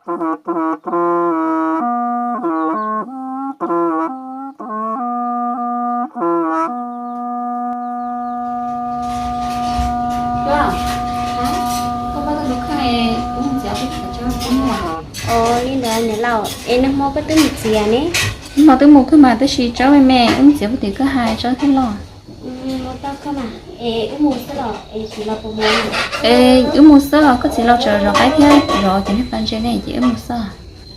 Ua, koj pab tau tus kheej ub ntxiv peb tsev tsob poob muag. Ua li ntawd niam laus, es nag hmo koj twb mus txiav ne? Nag hmo twb mus kawg mas tab sis tsob me me ub ntxiv puag tim koj hais tsob thiaj loj. Es wb mus xwb los es txiv los puas mus? Es wb mus xwb los koj txiv los tseem zov qaib thiab zov cov niag pas ntses ne ces wb mus xwb.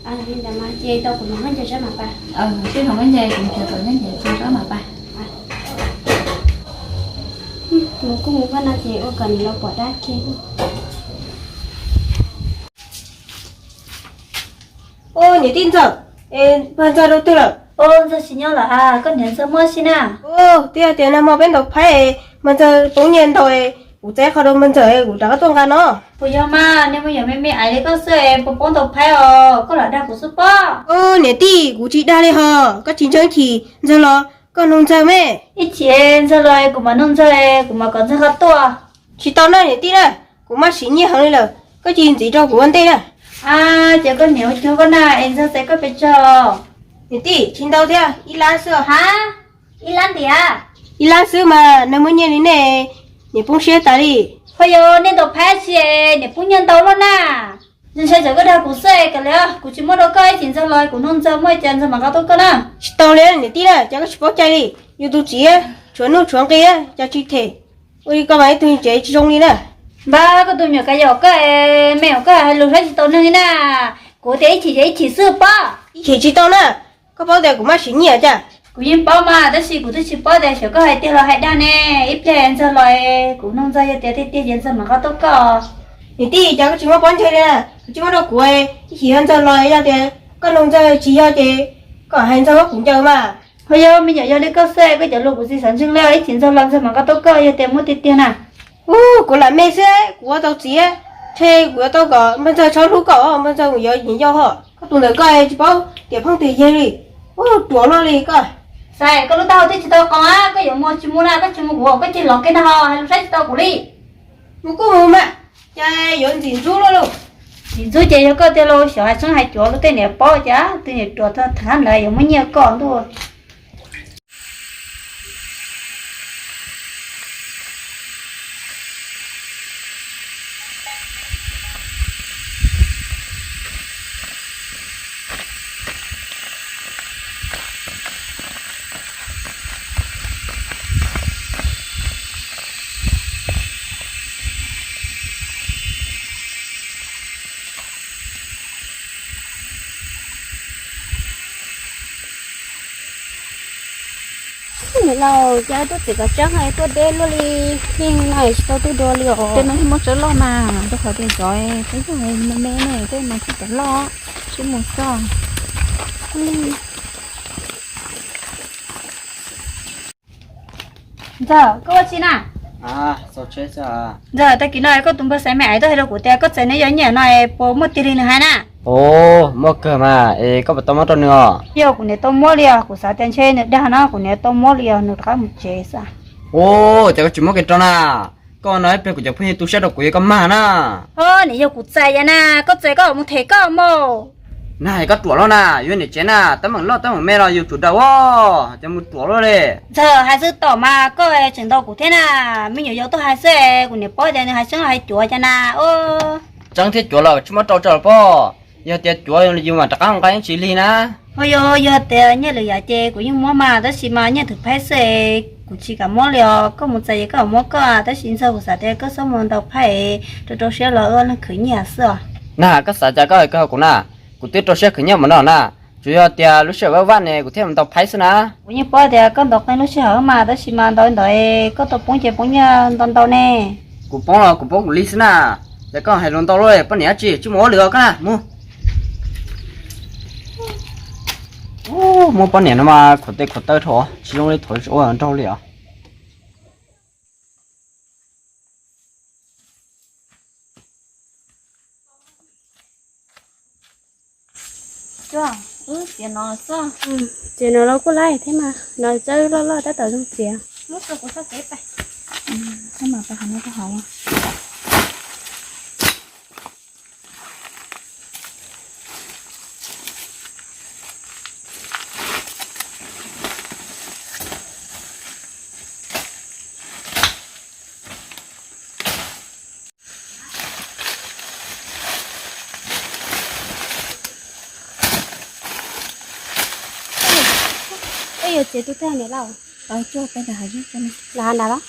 Li ntawd mas ces tau kuv hnub ncaws tsob mas pab. Sib hnub ncaws kuv nrhiav tau nyob ncaws tsob mas pab. Mus kuj mus pab no ces ua kom niam laus pom dab kiag. Ua niam tij Ntxawg, es pog Ntxawg rau twg lawm? Ua Ntxawg tsis nyob lawm a, koj niam Ntxawg muab si na. Ua tias tias nag hmo peb ntaus phaib, pog Ntxawg poob nyiaj ntau, kuv txav qhov rau pog Ntxawg kuv rov qab tuaj nqa no. Puas yog mas, niag me nyuam me me aiv li koj xwb es puas poob ntau phaib os, koj lam dag kuv xwb pob. Ua niam tij, kuv tsis dag li hos, koj tsis ntseeg chim Ntxawg los koj nug Ntxawg me. Ib chim Ntxawg los kuv mam nug Ntxawg, kuv mam kom Ntxawg qhov tuaj. Tsis tau na niam tij na, kuv maj siv nyiaj heev li lawm, koj cia li ntxiv rau kuv ua ntej na. A, ces koj niam ua cuag koj na es Ntxawg txais koj pes tsawg? Niam tij, tsis ntau thiab, ib lab xwb. Ha, ib lab ntiag? Ib lab xwb mas nws muaj nyiaj li nej, niam poob siab tas li. Ho yog nej ntaus phaib tsis niam poob nyiaj ntau luaj na. Ntshai tsam koj dag kuv xwb, kav liam, kuv tsis muab rau koj, ib chim Ntxawg los kuv nug Ntxawg muaj cas Ntxawg mam qhov tuaj koj na. Tsis tau li niam tij na, cas koj tsis paub cai li, yus tus txiv tshuav nuj tshuav nqi, cas tsis them. Ua li koj mas ib tug tsev tsis zoo li na. Npab, koj tus me nyuam kav yam koj, me nyuam koj hais lus saib tsis tau neeg li na. Kuv tias ib chim ces ib chim xwb pob. Ib chim tsis tau na, koj paub tias kuv maj siv nyiaj cas. Kuv yeej paub mas tab sis kuv twb tsis paub tias xyov koj hais tiag los hais dag ne. Ib pliag Ntxawg los kuv nug Ntxawg, yog tias tiag tiag ces Ntxawg mam qhov tuaj koj. Niam tij, cas koj tsis muab pob ntseg li na, koj tsis muab rau kuv, ib chim yog Ntxawg los yog tias koj nug Ntxawg tsis yog ces koj hais Ntxawg muab kuv ncaws mas. Ho yog me nyuam yog li koj xwb, koj cov lus kuv tsis xav ntseeg li, ib chim Ntxawg los Ntxawg mam qhov tuaj koj yog tias muab tiag tiag na. Ua, kuv lam me xwb, kuv ua tau txiv, ntshe kuv yuav tau kom npawg Ntxawg txhob hlub koj, npawg Ntxawg kuv yuav nyiam yau hos. Koj tus ntawm koj tsis paub tias phooj tias yeg li, ua ruam luaj li koj. Xav koj lub taub hau twb tsis tau qos, koj yuav mus tsis mus na, koj tsis mus kuv koj cia li los kev na ho, hais lus saib tsis tau kuv li. Mus kuj mus mas, cas yuav ntxim ntxub luaj lauj. Ntxim ntxub ces yog koj tiag lauj, xyov hais tseeb hais cuav lub tej niam paub cas twb niam ruam tag thab ntawd yuav muab nyiaj koj ntuj. Niam laus, cas tuaj txiav kav tsawb ho tuaj deb luaj li, yeej no tsis tau twb dua li os. Tej no yeej muaj tsawb loj mas, rau qhov tias cov peb yog me me ne, tej no tsis tau loj, sib mus xwb. Ntxawg, koj ua tsi na? Ntxawg, tag kis no koj tus npawg Xaiv Me Aiv tuaj hais rau kuv tias koj txais nws yog nyiaj no es puas muaj tiag li nws hais na? Ua, muaj kawg mas, es koj puas tau muab rau nws os? Yog kuv niam tau muab li os, kuv xav tias ntshe nws dag no, kuv niam tau muab li os, nws rov qab mus tsev xwb. Ua, cas koj tsis muab kiag rau na? Koj no ib pliag kuv cov phooj ywg tu siab rau kuv, yog koj mag na. Ho niam, yog kuv txais yam na, koj txais koj mus them koj mus. Na, koj ruam loj na, yus niam tsev na, teeb meem loj teeb meem me los yus tsum daws os, cas mus ruam luaj li. Ntxawg, hais xwb tom mas koj tseem ntaus kuv thiab na, me nyuam yaus tuaj hais xwb, kuv niam paub tias nws hais tseeb los hais cuav cas na. Tseeb thiab cuav los tsis muab rau tso los pob, yog tias cuav yus mam rov qab nqa ib tsis lig na. Ho yog, yog tias nyiaj lwm yam ces kuv yeej muab mas, tab sis mas nyiaj thwm phaib xwb es kuv tsis kam muab li os, koj mus txais ces koj muab koj, tab sis Ntxawg kuv xav tias koj txhob mus ntaus phaib, rau rau siab los ua neeg khwv nyiaj xwb os. Na, koj xav cas koj hais kawg kuv na, kuv twb rau siab khwv nyiaj mus no na, tsuas yog tias lub sij hawm vaj vaj ne kuv thiaj mus ntaus phaib xwb na. Kuv yeej paub tias koj ntaus qee lub sij hawm mas, tab sis mas ntaus ntaus koj tau poob ces poob nyiaj ntau ntau ne. Kuv poob los kuv poob kuv li xwb na, ces koj hais lus ntau luaj, poj niam dab tsi tsis mus ua lwm os koj na, mus. Muab poj niam no mas khuam tes khuam taw dhau, tsis zoo li thaum ua nraug li os. Txiav no los kuj laij thiab mas, no txawb loj loj tab tom zoo txiav. Muab rau kuv txoj kev pais. Txhob mas pais hauv no rau hauv. Ces tus twg niam lauj? Cuaj peb nrad hav zoov, lam hav nrad los?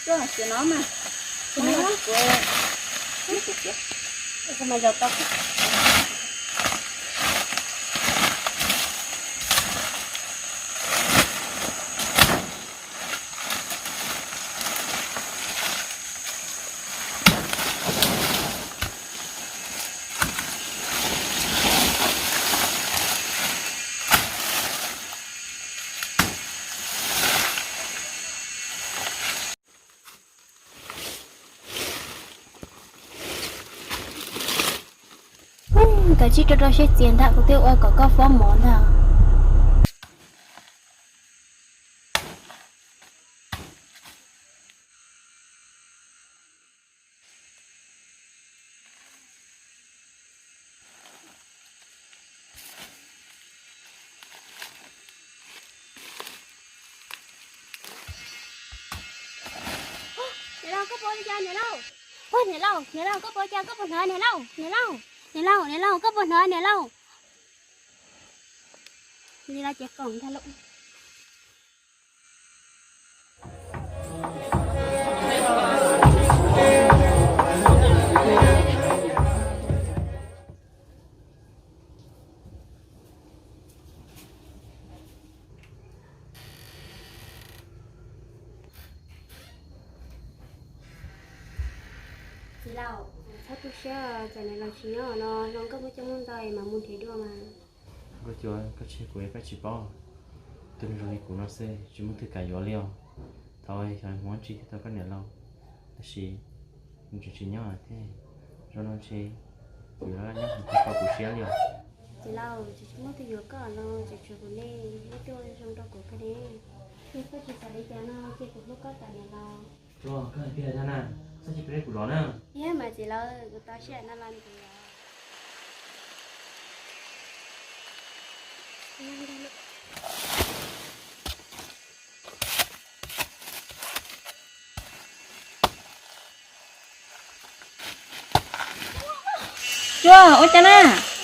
Tuaj hais tias no mas, kuv, kuv mas zaum tau. Kav tsij rau rau siab txias ntag, kuv twb ua kom koj fob mov ntag. Niam laus, koj puas ua li cas niam laus? Niam laus, niam laus, koj puas ua cas, koj puas hnov niam laus? Niam laus, niam laus, niam laus, koj puas hnov niam laus? Li no ces koom ntag lauj. Txiv laus, txhob tu siab, tsam niam laus tsis nyob no, zoo nkauj muaj coj muaj ntau es mam mus nrhiav dua mas. Nkauj Cuab, koj tseg kuv es koj tsis paub. Tus neeg zoo li kuv no xwb tsis muaj twg kam yuav li os. Thaum xyov hmoov tsis thiaj tau koj niam laus, tab sis nws tseem tsis nyob thiab. Zoo no ntshe kuv yuav laj laj nyob hauv thiaj tau kuv siab li os. Txiv laus, tsis muaj twg yuav koj los, tseem tshuav kuv ne, muab tuaj zoo rau kuv koj ne. Yog koj tsis xav li cas no ces kuv hlub koj tas niam laus. Cuab, koj hais tiag thiab na, txhob cia peb kuv los na. Yog mas txiv laus, kuv tau sij hawm no los nrhiav. Cuab, ua cas na?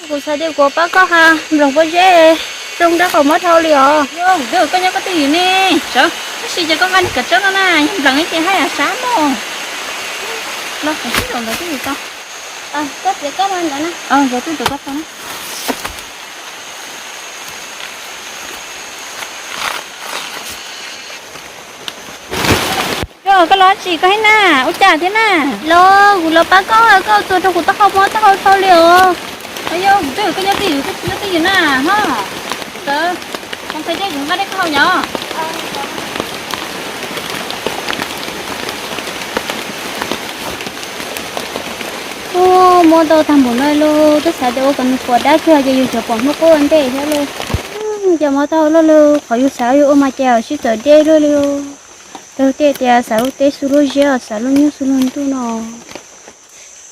Kuv xav tias kuv pab koj ha nploos pob zeb, zoo nraub qaum mob dhau li os. Yog, koj nyob koj twj ywm ne, sawv, tab sis ces koj nqa niag kav tsawb no na, yog nplees ces haj yam sab mog. Los kuv sib zaum ntawd twj ywm tau. Koj txiav koj no ntawd na. Yog twb tus koj tau na. Yog koj los tsis koj hib na, ua cas thiab na? Los kuv los pab koj, koj tuaj rau kuv taub hau mob taub hau dhau li os. Yog kuv twj ywm, koj nyob twj ywm, koj nyob twj ywm na ho. Ntawd, kuv ntxhais dej kuv nqa dej koj haus nyob. Ua, mob tau tag npaum no lauj, twb xav tias ua kom nws puas dab tsuag ces yus tseem pom hnub qub ua ntej thiab lauj. Ces mob tau loj li qhov yus xav yus ua mas ces sib txawm deb luaj li. Raug tej tias xav lub teb xu lub ziab, xav lub nyuj xu lub ntuj no.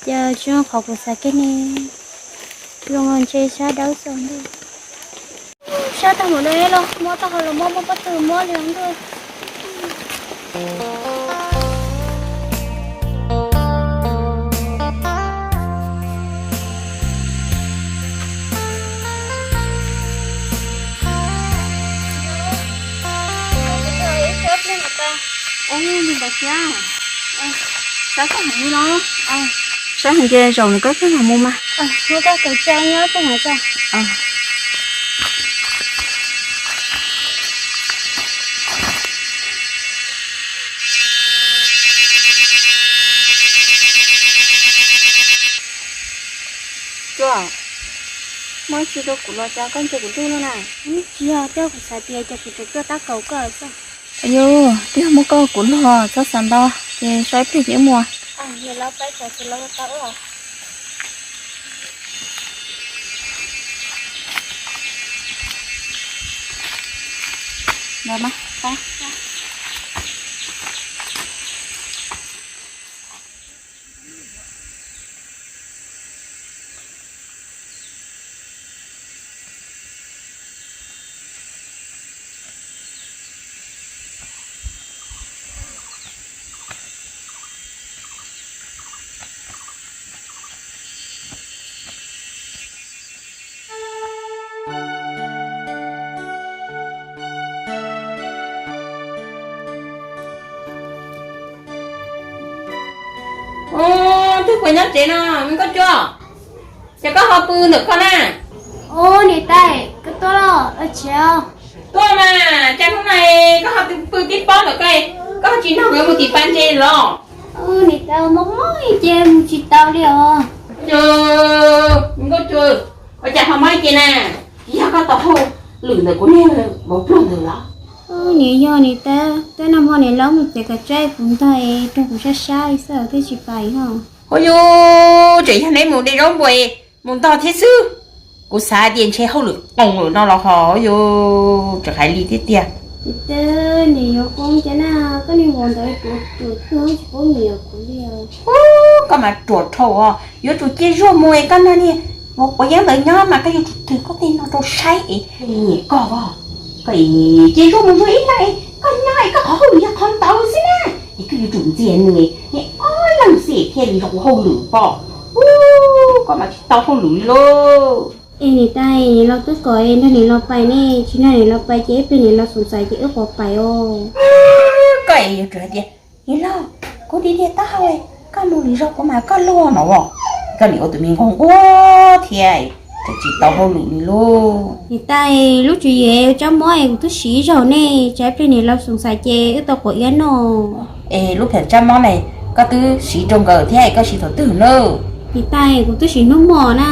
Ces tsis zoo qhov kuv xav kiag ne, zoo ntshe sab dawb xaus ntuj. Sab tag npaum no los mob taub hau los mob, mob pob tw mob li ntuj. Ib pliag mas tag. Ua li ntawd thiab. Saib koj heev li no. Saib heev ces zaum nws koj pheej mam mus mas. Hnub koj kav tsij nyob pheej mam tso. Cuab, muaj ib tsi rau kuv los cas koj ntsia kuv ntuj no na? Tsis yog, twb kuv xav tias ces kuv tseem tuaj tab kaum koj xwb. Yus, twb yog muaj koj kuv los txhob xav ntau, ces so ib pliag ces wb mus. Ntawd mas, pab. Nyob tsev no, me Nkauj Cua, ces koj ho pw ntawm koj na. Ub, niam tais, koj tuaj los tsev. Tuaj mas, cas hnub no koj ho pw tib pob ntawm koj, koj ho tsis nrog nkawd mus tim pas ntses los? Niam tais, mob mob ces mus tsis tau li os. Yog, me Nkauj Cua, ua cas ho mob ib ce na? Yog koj tau hauj lwm ntawm kuv niag vauv pluag ntawd los? Niam, yog niam tais, twb nag hmo niam laus mus txiav kav tsab kuv ntog es raug kuv sab sab li xwb thiaj tsis pais ho. Ua yus, tseem yog neb mus de zaub npua mus ntog thiab xwb. Kuv xav tias ntshe hauj lwm qoos lawm no los ho, ua yus tseem hais li thiab tiag. Niam yuav koj cov na, koj niag vauv ntawd ruam ruam twg tsis paub nyiam kuv li. Ub, koj mas ruam dhau os, yuav tsum cia Zuag mus es koj nrog niag vauv quav yeeb ntawd nyob mas koj yuav tsum twg koj tej no rau saib es nyiam koj os. Koj cia Zuag mus Zuag ib leeg, koj nyob es koj qhov hauj lwm yog qhov ntawd xwb na. Es koj yuav tsum ntxias nws, neb ob leeg xwb thiaj li zoo hauj lwm pob. Ub, koj mas tsis tau hauj lwm li lauj. Es niam tais, niam laus twb kom nrog niam laus pais ne, tsis nrog niam laus pais ces ib pliag niam laus xoom xaiv ces wb quav pais os. Koj es yuav tsum hais tias, niam laus, kuv dig dig taub hau, koj mus lwm zaus kuv mam koj luag no. Koj niam ua tus me nquag nquag thiab, tsis tau hauj lwm li lauj. Niam tais, lub tswv yim tsab mob es kuv twb siv ib zaug ne, tsam ib pliag niam laus xoom xaiv ces wb tau quav iab noj. Es lub pheem tsab mob ne, koj twb siv rau nkawd thiab, koj siv thaum twg na? Niam tais, kuv twb siv hnub hmo na,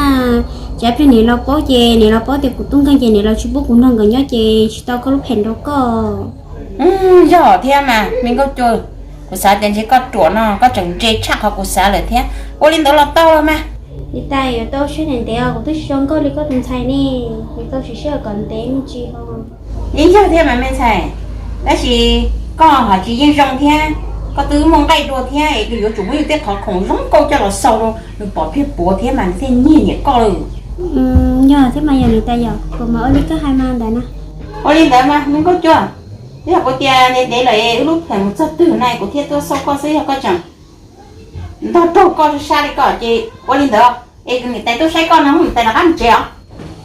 tsam ib pliag niam laus paub ces niam laus paub tias kuv tub nkeeg ces niam laus tsis pub kuv nrog nkawd nyob ces tsis tau koj lub pheem rau koj. Yog thiab mas me Nkauj Cua, kuv xav tias ntshe koj ruam no koj tseem ntse tshaj qhov kuv xav lawm thiab. Ua li ntawd los tau los mas. Niam tais, yuav tau siab ntev ntev os, kuv twb tsis zoo nkauj li koj tus ntxhais ne, yuav tau siv sij hawm kom ntev me ntsis ho. Yeej yog thiab mas me ntxhais, tab sis koj ho tsis yeej zoo thiab, koj twb muaj nqaij dua thiab es yuav tsum muab yus tej qhov khoom zoo nkauj coj los xaus rau nws pom pliag puav thiab mas nws thiaj nyiag nyiam koj lawm. Yog thiab mas yog niam tais, yog kuv mas ua li koj hais mas ntawd na. Ua li ntawd mas me Nkauj Cua, yog kuv tias ntev ntev lawm es wb lub pheem mus txog twg na kuv thiaj tuaj xauj koj xwb, yog koj tseem ntog raug koj sab sab li koj ces ua li ntawd es niam tais tuaj saib koj no niam tais rov qab mus tsev os.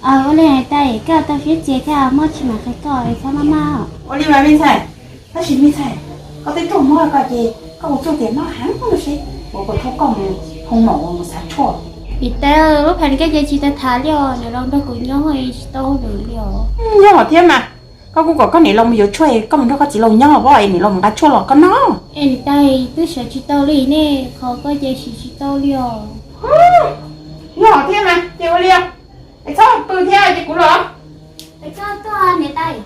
Ua li niam tais, koj tau siab txias thiab, muaj tsis mam qhia koj es txhob maj maj. Ua li mas me ntxhais, tab sis me ntxhais, koj twb raug mob ko ces koj ua txuj tias mob heev no seb, ua puas thauj koj mus hoo maum mus xav tshuaj. Niam tais, lub pheem koj ces tsis tau tham li os, niam laus nrog kuv nyob tsis tau hauj lwm li os. Yog thiab mas, koj kuj kom koj niam laus mus yuav tshuaj, koj mus nrog koj txiv laus nyob os, es niam laus mus nqa tshuaj los koj noj. Es niam tais, twb sawv tsis tau li ne, qhov koj ces siv tsis tau li os. Yog thiab mas ces ua li, es txhob pw thiab ces kuv los. Es koj tuaj niam tais.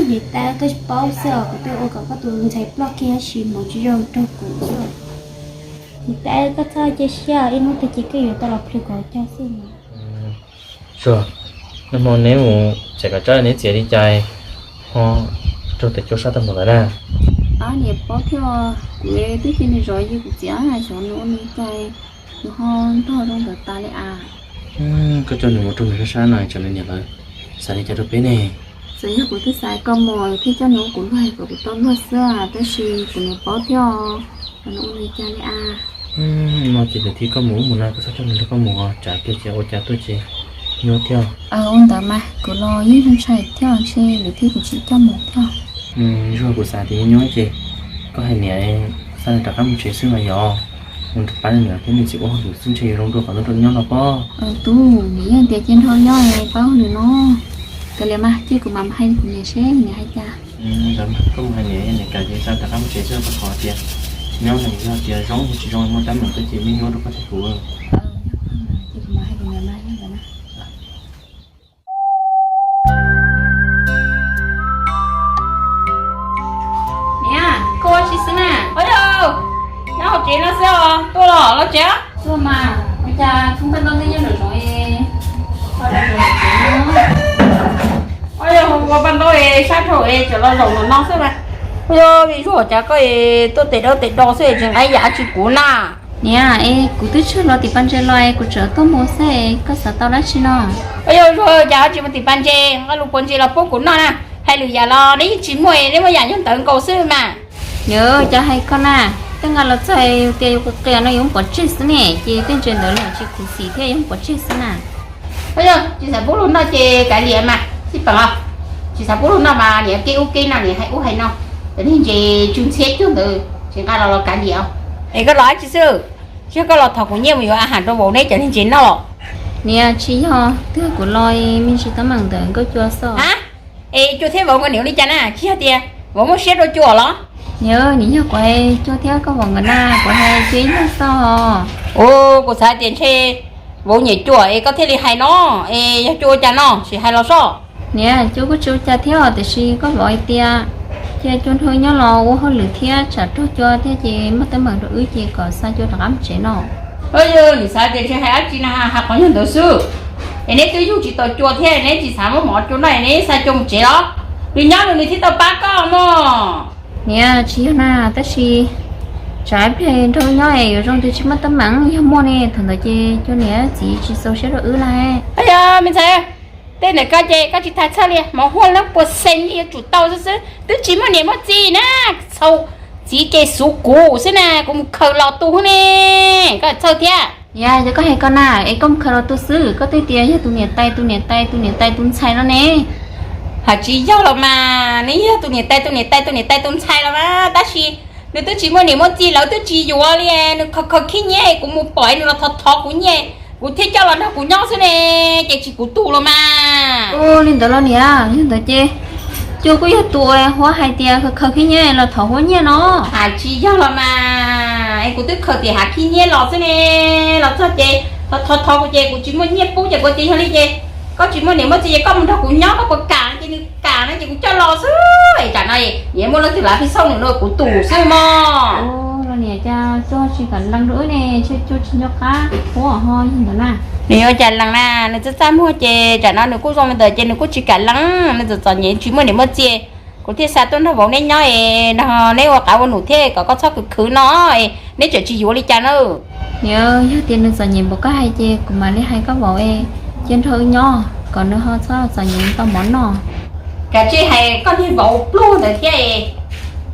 Niam tais, koj tsis paub xwb os, kuv twb ua kom koj tus ntxhais ploj kiag tab sis hmoov tsis zoo rau kuv xwb. Niam tais, koj txhob cia siab, ib hnub twg ces koj yuav tau los plhws kom cog xwb mas. Zuag, nag hmo neb mus txiav kav tsab neb txiav li cas ho raug tes cua sab tag npaum ntawd na? Niam paub thiab, kuv twb cia nws zov yus kuv txiav xyov nws ua li cas, nws ho nrog zoo ntawd tas li as. Koj coj nws mus rau nws sab sab no tsam nws niam lawv xav li cas rau peb ne? Txawm yog kuv twb xav kom mus thiaj coj nws ua kuv luag kom kuv tau luag xwb, tab sis kuv niam paub thiab, nws ua li cas li as. No ces lwm thib koj mus ub mus no koj txhob coj nws nrog koj mus, tsam pliag ces ua cas tuaj ces nyuaj thiab. Ua ntawd mas kuv los yeej ntshai thiab, ntshe lwm thib kuv tsis coj mus thiab. Zuag, kuv xav tias nyuaj nyuaj ces koj hais niam xa nws rov qab mus tsev xwb mas yog mus pab nws niam thiab nws txiv ua hauj lwm xwb ntshe yuav zoo dua qhov ntuj rau nyob no pob. Tub, nws yeej tias cia nrog nyob pab hauj lwm no. Kav liam mas, cia kuv mam hais kuv niam seb niam hais cas. Koj mus hais niam, niam kam ces xa rov qab mus tsev xwb rau qhov tias nyob no yog tias zoo tsis zoo muaj teeb meem xwb ces nyuaj nyuaj rau koj thiab kuv. Niam, koj ua tsi xwb na? Nyob hauv tsev no xwb os, tuaj los los tsev. Tuaj mas, ua cas txhob paj ntaub nyob nraum zoov. Ua yog ua paj ntaub sab dhau es tseem los zaum no xwb mas. Ua yog Zuag, cas koj tuaj tes dawb tes do xwb es tsis nqa yam dab tsi kuv na? Niam, es kuv twb tshwj los tim pas ntses los es kuv tseem tuaj mus xwb, koj xav tau dab tsi no? Ua yog Zuag, cas ho tsis mus tim pas ntses, nqa lus puav ntses los pub kuv noj na. Hais lwm yam los neb yeej tsis muaj, neb muaj yam nyob ntawd nkaus xwb mas. Niam, cas hais koj na, tej nqa los txog tias yuav qias qias no yuav pov tseg xwb ne, ces tej ntses ntawd los tsis khuv xim thiab yuav pov tseg xwb na. Ua yog tsis xav pub luag noj ces kav liam mas xij peem os. Tsis xav pub luag noj mas niam kev ub kev no, niam hais ub hais no. Cov niag ntses tsw ntxhiab cuag ntawd tsis nqa los los kav liam. Es koj los dab tsi xwb? Tsis yog koj los thov kuv nyiaj mus yuav a has rau vauv neb cov niag ntses noj los? Niam, tsis yog, twb yog kuv los me ntsis teeb meem ntawm nkauj Cua xwb. Ha? Es Cua thiab vauv nkawd niam ua li cas na? Tsis yog tias vauv muaj siab rau Cua los? Niam, niam yog kuv hais Cua thiab koj vauv nkawd na, kuv hais Cua ib leeg xwb. Ua, kuv xav tias ntshe vauv nyiam Cua es koj thiaj li hais no, es yog Cua ua cas no sim hais los soj. Niam, Cua kuj tsis ua cas thiab os, tiam sis koj vauv hais tias cia Cua nrog wb nyob los ua hauj lwm thiab tsam raug Cua thiab ces muaj teeb meem rau wb ces kom xa Cua rov qab mus tsev no. Yog nws xav tias ntshe hais dab tsi na, hais qhov nyuag ntawd xwb. Es neb twb yug tsis tau Cua thiab neb tsis xav muab mov Cua noj es neb xa Cua mus tsev los? Nws nyob nws nws thiaj tau pab koj mog. Niam, tsis yog na, tab sis tsam ib pliag nrog wb nyob es yuav zoo tias tsis muaj teeb meem, yog muaj ne thaum ntawd ces Cua niam txiv tsis txaus siab rau wb lawm. Yog me ntxhais, tej ntawm koj ces koj tsis tas txhawj li, mov huaj leej puas xees li yuav tsum tau xwb xwb, twb tsis muaj niam muaj txiv na. Txhaum txiv ces xuv kuv xwb na, kuv mus khaws los tu ne, koj txhawj thiab. Niam, yog koj hais koj na, es koj mus khaws los tu xwb, koj twb tias yog tus niam tais tus niam tais tus niam tais tus ntxhais no ne. Hais tsis yog los mas, nws yog tus niam tais tus niam tais tus niam tais tus ntxhais los mas, tab sis nws twb tsis muaj niam muaj txiv, lawv twb tsis yuav li, nws khaws khaws khib nyiab, kuv mus pom nws los thov thov kuv nyiaj, kuv thiaj coj los nrog kuv nyob xwb ne, ces tsis kuv tus los mas. Ua li ntawd los niam, yog ntawd ces Cua kuj yog tus uas Huab hais tias khaws khib nyiab los thov Huab nyiaj no. Hais tsis yog los mas, es kuv twb khaws tias hav khib nyiab los xwb ne, los txog ces thov thov kuv ces kuv tsis muaj nyiaj pub ces kuv tias yog li ces koj tsis muaj niam muaj txiv ces koj mus nrog kuv nyob, koj puas kam? Ces nws kam no ces kuv coj los xwb. Es tsam no niam muaj leej twg lav phi xauj nws no kuv tus xwb mog. Los niam, cas Cua tsis kam lees rau wb ne, Cua tsis nco qab Huab ho yog ntawd na. Nws yuav cas lees na, nws txaj txaj muag ces tsam no nws kuj zoo li ntawd ces nws kuj tsis kam lees, nws txom txom nyem tsis muaj niam muaj txiv. Kuv thiaj xa tuaj nrog vauv neb nyob es nrog neb ua qav ua num thiab kom koj txhob khwv khwv no es neb tseem tsis yuav li cas na. Niam, yog tias nws txom nyem npaum koj hais ces kuv mam li hais koj vauv es cia nrog wb nyob kom nws ho txhob txom nyem tau mov noj. Kav tsij hais koj niag vauv pluag ntawd thiab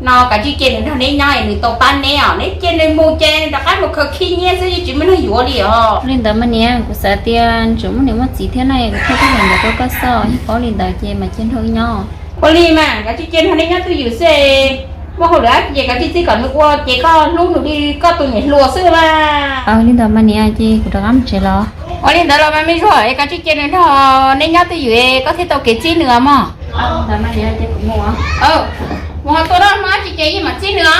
no, kav tsij cia nws nrog neb nyob es nws tau pab neb os, neb cia nws mus ces nws rov qab mus khaws khib nyiab xwb, yeej tsis muaj neeg yuav li os. Li ntawd mas niam, kuv xav tias tseem muaj niam muaj txiv thiab na, kuv thiaj tau hais ntawd rau koj xwb, yog paub li ntawd ces mas cia nrog wb nyob. Ua li mas, kav tsij cia nrog neb nyob twj ywm xwb. Muaj hauj lwm dab tsi ces kav tsij txib kom nws ua, ces koj hlub nws li koj tus niam hluas xwb mas. Li ntawd mas niam, ces kuv rov qab mus tsev los. Ua li ntawd los mas me ntxhais, kav tsij cia nws nrog neb nyob twj ywm, koj thiaj tau kev txib nws mog. Mus ho tua noj mov dab tsi ces yeej mam txib nws os.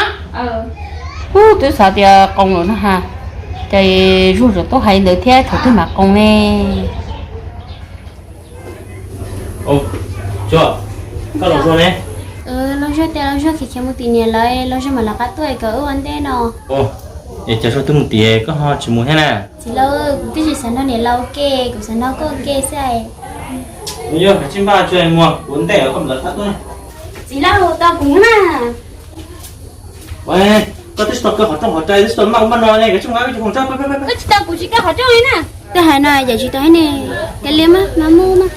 Ub, twb xav tias qoos lawm no ha, ces Zuag tseem tuaj hais ntawd thiab, thaum twg mam qoos ne. Koj los Zuag ne? Los Zuag tias los Zuag khiav khiav mus tim niam lawv, los Zuag mam lawv qab tuaj kom wb ua ntej no. Es cas Zuag twb mus tim koj ho tsis mus thiab na? Txiv laus, kuv twb tsis xav nrog niam laus ua ke, kuv xav nrog koj ua ke xwb. Yog, kav tsij npaj tsuag mus, kuv ua ntej koj mam lawv qab tuaj. Txiv laus, tos kuv na. Koj twb tsis tau kaw qhov rooj qhov rais, twb tsis tau maj ua maj no ne, kav tsij mus ua khoom tso. Twb tsis tau, kuv tsis kaw qhov rooj li na. Twb hais no yam tsis tau ne, kav liam mas, mas mus mas.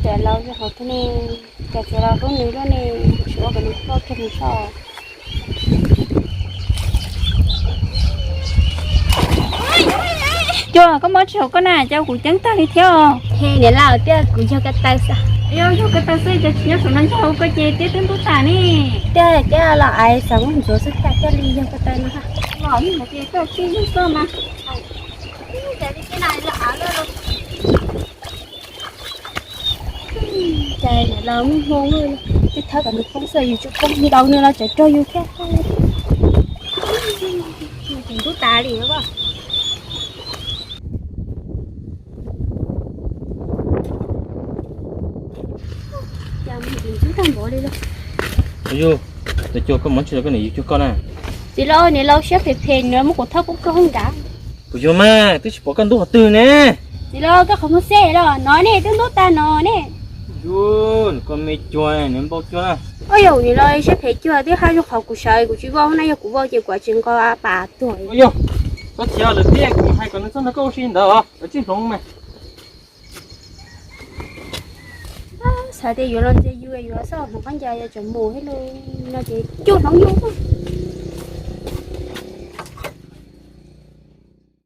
Cas laus zoo hauv thiab ne, cas txiv laus hlub nws luaj ne, tsis ua kom nws ploj kiag nws tso. Cua, koj mob tsis hauv koj na, cas kuv ceeb tag li thiab os. He niam laus, tiag kuv yog ko taw xwb. Yog yog ko taw xwb, cas tsis nyob saum no ntsog hauv koj ces tiab twb ntub tas ne. Tiag tiag los ais xav muab ntxuav xwb, cas thiaj li yog ko taw no. Los yeej hais tias koj tij yug koj mas. Cas niam laus muaj hmoo, twb thawb kom nws poob xwb, yus tsis poob ntaus nws los tseem raug yus thiab. Ntub tas li. Cas mus ntxub tag npaum li lauj. Yus, tus Cua koj mus tsis los koj niam yus cuag koj na. Txiv laus, niam laus siab phem phem, niam laus muab kuv thawb poob rau hauv nrad. Kuv yuav mas, twb tsis pom koj ntub qhov twg ne. Txiv laus, koj qhov muag xeb los no ne, twb ntub tas no ne. Yus, nws koj me Cua, nws npau Cua na. Ua yog niam laus siab phem Cua twb haj zoo qhov kuv sawv kuv tsis vau na, yog kuv vau ces kuv tsis nqa pas tuag. Ua yog, koj txiv lawv tias kuv hais kom nws txhob nrog koj ua si ntawd, lawv tsis hloov mas. Xav tias yuav los ntxias yus, yuav xauj hmoov qab ncas yuav tsum mus thiab los no ces cuag hloov yus.